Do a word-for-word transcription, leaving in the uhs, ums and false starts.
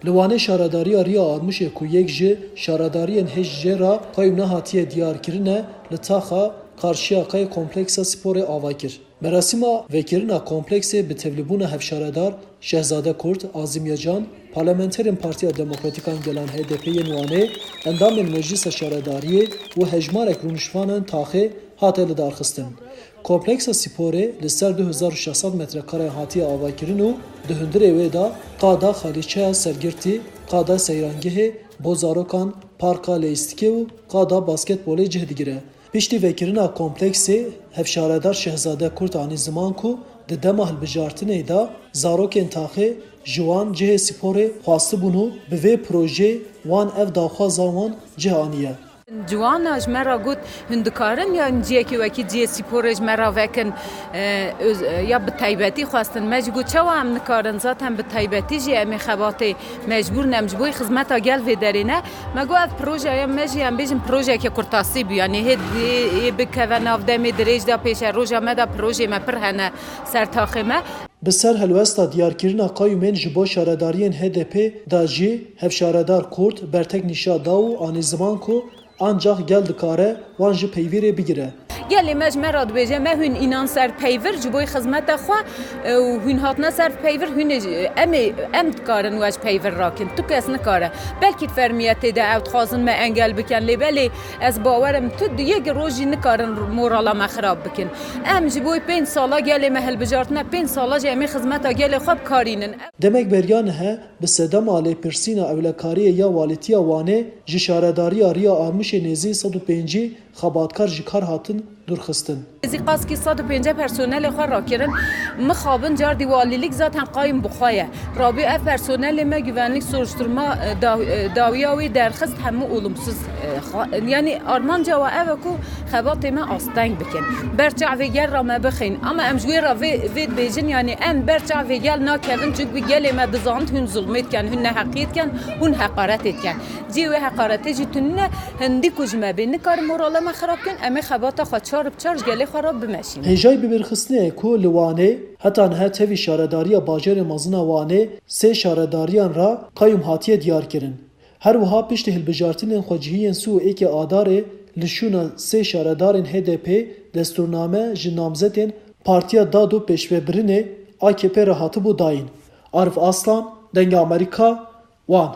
Li Wanê şaredariya Riya Armişê ku yek ji şaredariyên hêj jê re qayûm nehatiye diyarkirine, li taxa qarşiya qey kompleksa sporê ava kir. Merasîma vekirina kompleksê bi tevlîbûna hevşaredar Şehzade Kurt, Azim Yacan, parlamenterên Partiya Demokratîkan Gelan H D P yên Wanê, endamên Meclisa Şaredariyê û hejmarek rûniştvanên taxê hate lidarxistin. Kompleksa sporê li ser du hezar û şeş sed metrekare hatiye avakirin û di hundirê wê de qada xalîçeya sergirtî, qada seyrangehê bo zarokan, parka leyîstikê û qada basketbolê cih digire. Piştî vekirina kompleksê, hevşaredar Şehzade Kurt anî ziman ku di dema hilbijartinê de zarokên taxê ji wan cihê sporê xwastibûn û bi vê projeyê wan ev daxwaza wan cih aniye. Ciwana ji me re got, hûn dikarin ya ciyekî wekî ciyê sporê ji me re vekin, e, öz-, e, ya bi taybetî xwestin. Me jî got, çawa em nikarin? Zaten bi taybetî jî em ê xebatê mecbûr ne, em ji bo xizmeta gel vê derê ne. Me got, ev projeya me jî, em bêjin, projeyeke kurtasî bû. Yanî hê, hê, hê bikeve nav demê dirêj de pêşe. Roja me de projeyê me pir hene ser taxê me. Bi ser helwesta diyarkirina qayûmên ji bo şaredariyên H D P de jî hevşaredar Kurt bertek nîşa da û anî ziman ku ancax gel dikare wan ji peyvîrê bigire. Gelê me ji me re dibêje, me hûn înan ser peyvir ji bo xizmeta xwe, e, û hûn hatine ser peyvir, hûn ê ji, em ê, em dikarin we ji peyvir rakin. Tu kes nikare. Belkî fermiyetê de ew dixwazin me engel bikin, lê belê ez bawer im tu di yek rojî nikarin morala me xirab bikin. Em ji bo pênc sala gelê me hilbijartine, pênc sala jî em ê xizmeta gelê xwe bikarînin. Demek beriya nihe bi sedema lêpirsîna ewlekariyê ya Walîtiya Wanê ji şaredariya Riya Armişê nêzî sed û pêncî xebatkar ji kar hatin dûrxistin. Nêzî qaskî sed û pêncî personelê xwe rakirin. Mixabin cardî walîlîk zaten qayûm bi xwe ye. Rabî ev personelê me güvenlik soruşturma, e, da-, e, dawiya wê derxist hemû olumsuz, e, xwe-, yanî armanca we ev e ku xebatê me asteng bikin. Ber çavê gel re me bixin. Ama em ji wê re vê, vê dibêjin, yanî em ber çavê gel nakevin, çünkü gelê me dizanit hûn zulmê dikin, hûn neheqiyê dikin, hûn heqaretê dikin. Cihê wê heqaretê jî tune, hindî ku ji me bê nikarin morala me xirab kin, em ê xebata xwe çar bi çar ji gelê xwe re bimeşînin. Hêjayî bibîrxistinê ye ku li Wanê heta niha tevî şaredariya bajarê mezin a Wanê sê şaredariyan re qayûm hatiye diyarkirin. Her wiha piştî hilbijartinên xwecihî yên sî û êkê Adarê li şûna sê şaredarên H D P destûrname ji namzetên Partiya Dad û Pêşvebirinê A K P re hatibû dayîn. Arif Aslan, Dengê Amerîka, Wan.